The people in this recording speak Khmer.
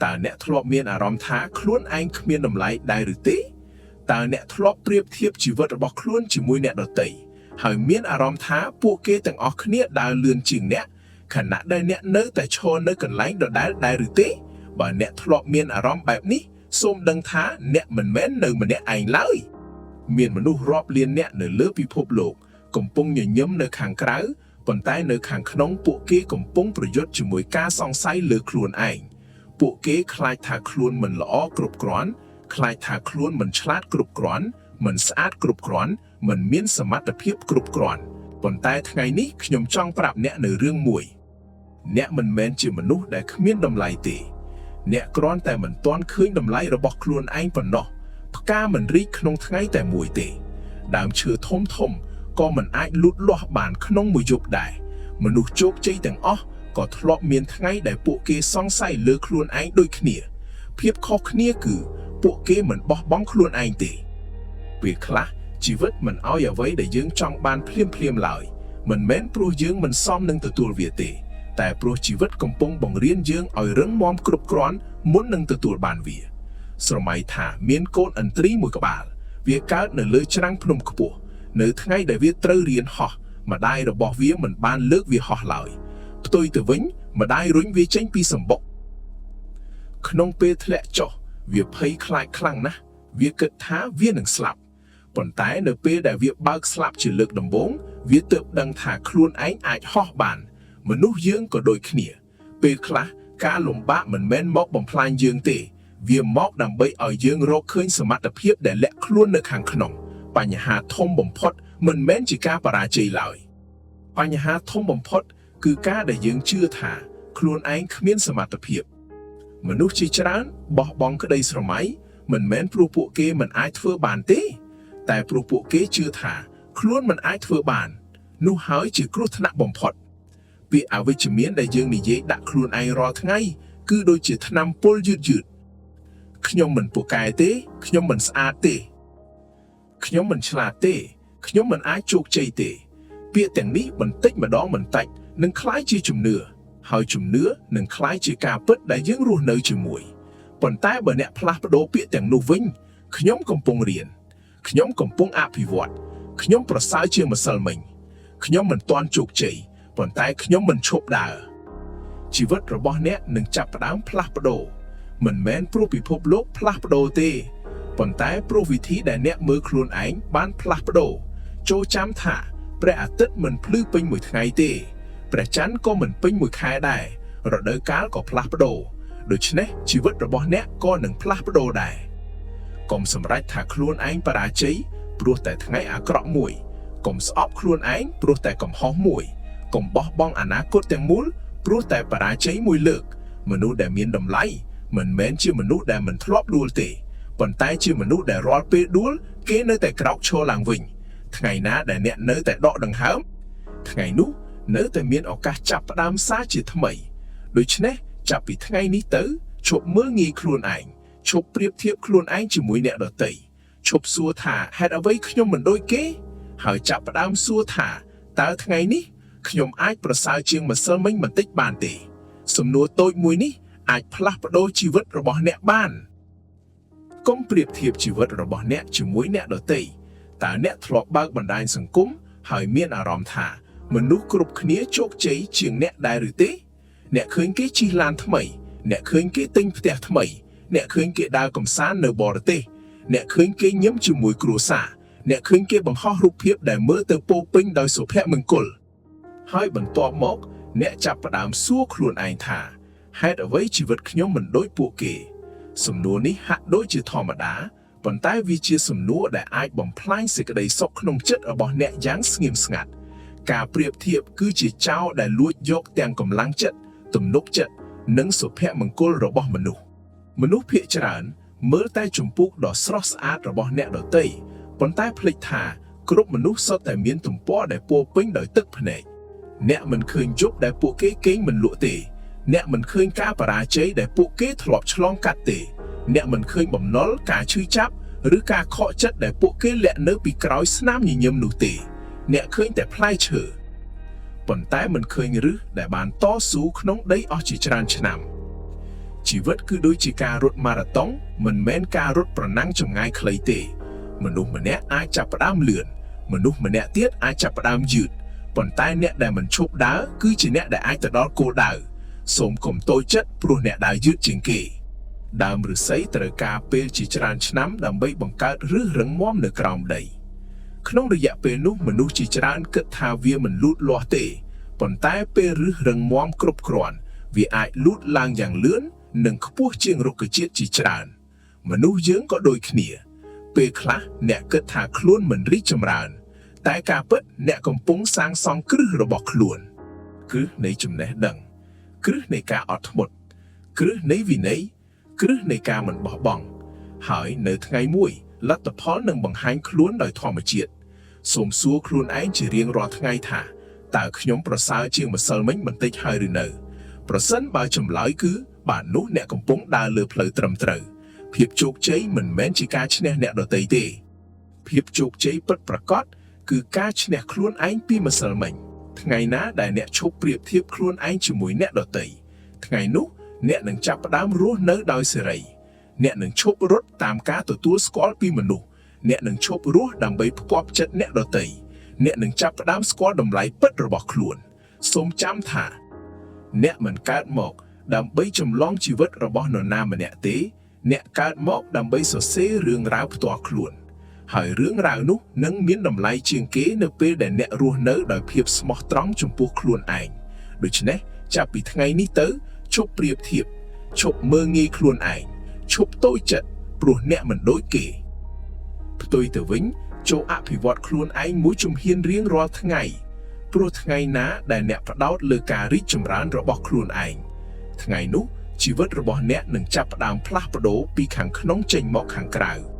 តើអ្នកធ្លាប់មានអារម្មណ៍ថាខ្លួនឯងគ្មានតម្លៃដែរឬទេតើអ្នកធ្លាប់ប្រៀបធៀបជីវិតរបស់ខ្លួនជាមួយអ្នកដទៃហើយមានអារម្មណ៍ថាពួកគេទាំងអស់គ្នាដើរលឿនជាងអ្នកខណៈដែលអ្នកនៅតែឈរនៅកន្លែងដដែលដែរឬទេបើអ្នកធ្លាប់មានអារម្មណ៍បែបនេះសូមដឹងថាអ្នកមិនមែននៅម្នាក់ឯងឡើយ មានមនុស្សរាប់លានអ្នកនៅលើពិភពលោកកំពុងញញឹមនៅខាងក្រៅប៉ុន្តែនៅខាងក្នុងពួកគេកំពុងប្រយុទ្ធជាមួយការសង្ស័យលើខ្លួនឯងពួកគេខ្លាចថាខ្លួនមិនល្អគ្រប់គ្រាន់ខ្លាចថាខ្លួនមិនឆ្លាតគ្រប់គ្រាន់មិនស្អាតគ្រប់គ្រាន់មិនមានសមត្ថភាពគ្រប់គ្រាន់ប៉ុន្តែថ្ងៃនេះខ្ញុំចង់ប្រាប់អ្នកនៅរឿងមួយ អ្នកមិនមែនជាមនុស្សដែលគ្មានតម្លៃទេ អ្នកគ្រាន់តែមិនទាន់ឃើញតម្លៃរបស់ខ្លួនឯងប៉ុណ្ណោះផ្កាមិនរីកក្នុងថ្ងៃតែមួយទេ ដើមឈើធំធំក៏មិនអាចលូតលាស់បានក្នុងមួយយប់ដែរមនុស្សជោគជ័យទាំងអស់ក៏ធ្លាប់មានថ្ងៃដែលពួកគេសង្ស័យលើខ្លួនឯងដូចគ្នា ភាពខុសគ្នាគឺពួកគេមិនបោះបង់ខ្លួនឯងទេ ពេលខ្លះជីវិតមិនឲ្យអ្វីដែលយើងចង់បានភ្លាមភ្លាមៗឡើយមិនមែនព្រោះយើងមិនសមនឹងទទួលវាទេ តែព្រោះជីវិតកំពុងបង្រៀនយើងឲ្យរឹងមាំគ្រប់គ្រាន់មុននឹងទទួលបានវា ស្រមៃថាមានកូនឥន្ទ្រីមួយក្បាល វាកើតនៅលើច្រាំងភ្នំខ្ពស់នៅថ្ងៃដែលវាត្រូវរៀនហោះម្ដាយរបស់វាមិនបានលើកវាហោះឡើយផ្ទុយទៅវិញម្ដាយរុញវាចេញពីសម្បុក ក្នុងពេលធ្លាក់ចុះវាភ័យខ្លាចខ្លាំងណាស់វាគិតថាវានឹងស្លាប់ប៉ុន្តែនៅពេលដែលវាបើកស្លាប់ជាលើកដំបូងវាទើបដឹងថាខ្លួនឯងអាចហោះបាន មនុស្សយើងក៏ដូចគ្នា ពេលខ្លះការលំបាកមិនមែនមកបំផ្លាញយើងទេ វាមកដើម្បីឲ្យយើងរកឃើញសមត្ថភាពដែលលាក់ខ្លួននៅខាងក្នុង បញ្ហាធំបំផុតមិនមែនជាការបរាជ័យឡើយ បញ្ហាធំបំផុតគឺការដែលយើងជឿថាខ្លួនឯងគ្មានសមត្ថភាព មនុស្សជាច្រើនបោះបង់ក្តីស្រមៃមិនមែនព្រោះពួកគេមិនអាចធ្វើបានទេ តែព្រោះពួកគេជឿថាខ្លួនមិនអាចធ្វើបាន នោះហើយជាគ្រោះថ្នាក់បំផុត ពាក្យអវិជ្ជមានដែលយើងនិយាយដាក់ខ្លួនឯងរាល់ថ្ងៃគឺដូចជាថ្នាំពុលយឺតយឺតខ្ញុំមិនពូកែទេខ្ញុំមិនស្អាតទេខ្ញុំមិនឆ្លាតទេខ្ញុំមិនអាចជោគជ័យទេ ពាក្យទាំងនេះបន្តិចម្ដងបន្តិចនឹងក្លាយជាជំនឿហើយជំនឿនឹងក្លាយជាការពិតដែលយើងរស់នៅជាមួយប៉ុន្តែបើអ្នកផ្លាស់ប្ដូរពាក្យទាំងនោះវិញខ្ញុំកំពុងរៀនខ្ញុំកំពុងអភិវឌ្ឍខ្ញុំប្រសើរជាងម្សិលមិញខ្ញុំមិនទាន់ជោគជ័យប៉ុន្តែខ្ញុំមិនឈប់ដើរជីវិតរបស់អ្នកនឹងចាប់ផ្ដើមផ្លាស់ប្ដូរមិនមែនព្រោះពិភពលោកផ្លាស់ប្ដូរទេប៉ុន្តែព្រោះវិធីដែលអ្នកមើលខ្លួនឯងបានផ្លាស់ប្ដូរចូលចាំថាព្រះអាទិត្យមិនភ្លឺពេញមួយថ្ងៃទេព្រះច័ន្ទក៏មិនពេញមួយខែដែររដូវកាលក៏ផ្លាស់ប្ដូរដូច្នេះជីវិតរបស់អ្នកក៏នឹងផ្លាស់ប្ដូរដែរកុំសម្រេចថាខ្លួនឯងបរាជ័យព្រោះតែថ្ងៃអាក្រក់មួយកុំស្អប់ខ្លួនឯងព្រោះតែកំហុសមួយកុំបោះបង់អនាគតទាំងមូលព្រោះតែបរាជ័យមួយលើក មនុស្សដែលមានតម្លៃមិនមែនជាមនុស្សដែលមិនធ្លាប់ដួលទេប៉ុន្តែជាមនុស្សដែលរាល់ពេលដួលគេនៅតែក្រោកឈរឡើងវិញ ថ្ងៃណាដែលអ្នកនៅតែដកដង្ហើមថ្ងៃនោះនៅតែមានឱកាសចាប់ផ្ដើមសារជាថ្មីដូច្នេះចាប់ពីថ្ងៃនេះទៅឈប់មើលងាយខ្លួនឯងឈប់ប្រៀបធៀបខ្លួនឯងជាមួយអ្នកដទៃឈប់សួរថាហេតុអ្វីខ្ញុំមិនដូចគេ ហើយចាប់ផ្ដើមសួរថាតើថ្ងៃនេះខ្ញុំអាចប្រសើរជាងម្សិលមិញបន្តិចបានទេ សំណួរតូចមួយនេះអាចផ្លាស់ប្ដូរជីវិតរបស់អ្នកបាន កុំប្រៀបធៀបជីវិតរបស់អ្នកជាមួយអ្នកដទៃតើអ្នកធ្លាប់បើកបណ្ដាញសង្គមហើយមានអារម្មណ៍ថាមនុស្សគ្រប់គ្នាជោគជ័យជាងអ្នកដែរឬទេ អ្នកឃើញគេជិះឡានថ្មី អ្នកឃើញគេទិញផ្ទះថ្មី អ្នកឃើញគេដើរកម្សាន្តនៅបរទេសអ្នកឃើញគេញឹមជាមួយគ្រួសារអ្នកឃើញគេបង្ហោះរូបភាពដែលមើលទៅពោពេញដោយសុភមង្គល ហើយបន្ទាប់មក អ្នកចាប់ផ្ដើមសួរខ្លួនឯងថាហេតុអ្វីជីវិតខ្ញុំមិនដូចពួកគេ សំណួរនេះហាក់ដូចជាធម្មតាប៉ុន្តែវាជាសំណួរដែលអាចបំផ្លាញសេចក្តីសុខក្នុងចិត្តរបស់អ្នកយ៉ាងស្ងៀមស្ងាត់ការប្រៀបធៀបគឺជាចោរដែលលួចយកទាំងកម្លាំងចិត្តទំនុកចិត្តនិងសុភមង្គលរបស់មនុស្សមនុស្សភាគច្រើនមើលតែចម្ពោះដ៏ស្រស់ស្អាតរបស់អ្នកដទៃប៉ុន្តែភ្លេចថាគ្រប់មនុស្សសុទ្ធតែមានទំព័រដែលពោរពេញដោយទឹកភ្នែក អ្នកមិនឃើញយប់ដែលពួកគេគេងមិនលក់ទេ អ្នកមិនឃើញការបរាជ័យដែលពួកគេធ្លាប់ឆ្លងកាត់ទេ អ្នកមិនឃើញបំណុលការឈឺចាប់ឬការខកចិត្តដែលពួកគេលាក់នៅពីក្រោយស្នាមញញឹមនោះទេ អ្នកឃើញតែផ្លែឈើប៉ុន្តែមិនឃើញឫសដែលបានតស៊ូក្នុងដីអស់ជាច្រើនឆ្នាំ ជីវិតគឺដូចជាការរត់ម៉ារ៉ាតុងមិនមែនការរត់ប្រណាំងចម្ងាយខ្លីទេ មនុស្សម្នាក់អាចចាប់ផ្ដើមលឿនមនុស្សម្នាក់ទៀតអាចចាប់ផ្ដើមយឺតប៉ុន្តែអ្នកដែលមិនឈប់ដើរគឺជាអ្នកដែលអាចទៅដល់គោលដៅសូមកុំតូចចិត្តព្រោះអ្នកដើរយឺតជាងគេ ដើមឫស្សីត្រូវការពេលជាច្រើនឆ្នាំដើម្បីបង្កើតឫសរឹងមាំនៅក្រោមដី ក្នុងរយៈពេលនោះមនុស្សជាច្រើនគិតថាវាមិនលូតលាស់ទេប៉ុន្តែពេលឫសរឹងមាំគ្រប់គ្រាន់វាអាចលូតឡើងយ៉ាងលឿននិងខ្ពស់ជាងរុក្ខជាតិជាច្រើន មនុស្សយើងក៏ដូចគ្នា ពេលខ្លះអ្នកគិតថាខ្លួនមិនរីកចម្រើន តែការពិតអ្នកកំពុងសាងសង់គ្រឹះរបស់ខ្លួន គ្រឹះនៃចំណេះដឹង គ្រឹះនៃការអត់ធ្មត់ គ្រឹះនៃវិន័យគ្រឹះនៃការមិនបោះបង់ហើយនៅថ្ងៃមួយលទ្ធផលនឹងបង្ហាញខ្លួនដោយធម្មជាតិសូមសួរខ្លួនឯងជារៀងរាល់ថ្ងៃថាតើខ្ញុំប្រសើរជាងម្សិលមិញបន្តិចហើយឬនៅ ប្រសិនបើចម្លើយគឺបាទនោះអ្នកកំពុងដើរលើផ្លូវត្រឹមត្រូវភាពជោគជ័យមិនមែនជាការឈ្នះអ្នកដទៃទេ ភាពជោគជ័យពិតប្រាកដគឺការឈ្នះខ្លួនឯងពីម្សិលមិញថ្ងៃណាដែលអ្នកឈប់ប្រៀបធៀបខ្លួនឯងជាមួយអ្នកដទៃថ្ងៃនោះអ្នកនឹងចាប់ផ្ដើមរស់នៅដោយសេរី អ្នកនឹងឈប់រត់តាមការទទួលស្គាល់ពីមនុស្សអ្នកនឹងឈប់រស់ដើម្បីផ្គាប់ចិត្តអ្នកដទៃអ្នកនឹងចាប់ផ្ដើមស្គាល់តម្លៃពិតរបស់ខ្លួនសូមចាំថា អ្នកមិនកើតមកដើម្បីចម្លងជីវិតរបស់នរណាម្នាក់ទេ អ្នកកើតមកដើម្បីសរសេររឿងរ៉ាវផ្ទាល់ខ្លួន ហើយរឿងរ៉ាវនោះនឹងមានតម្លៃជាងគេនៅពេលដែលអ្នករស់នៅដោយភាពស្មោះត្រង់ចំពោះខ្លួនឯងដូច្នេះចាប់ពីថ្ងៃនេះទៅឈប់ប្រៀបធៀបឈប់មើលងាយខ្លួនឯងឈប់តូចចិត្តព្រោះអ្នកមិនដូចគេ ផ្ទុយទៅវិញចូលអភិវឌ្ឍខ្លួនឯងមួយជំហានរៀងរាល់ថ្ងៃព្រោះថ្ងៃណាដែលអ្នកផ្ដោតលើការរីកចម្រើនរបស់ខ្លួនឯងថ្ងៃនោះជីវិតរបស់អ្នកនឹងចាប់ផ្ដើមផ្លាស់ប្ដូរពីខាងក្នុងចេញមកខាងក្រៅ។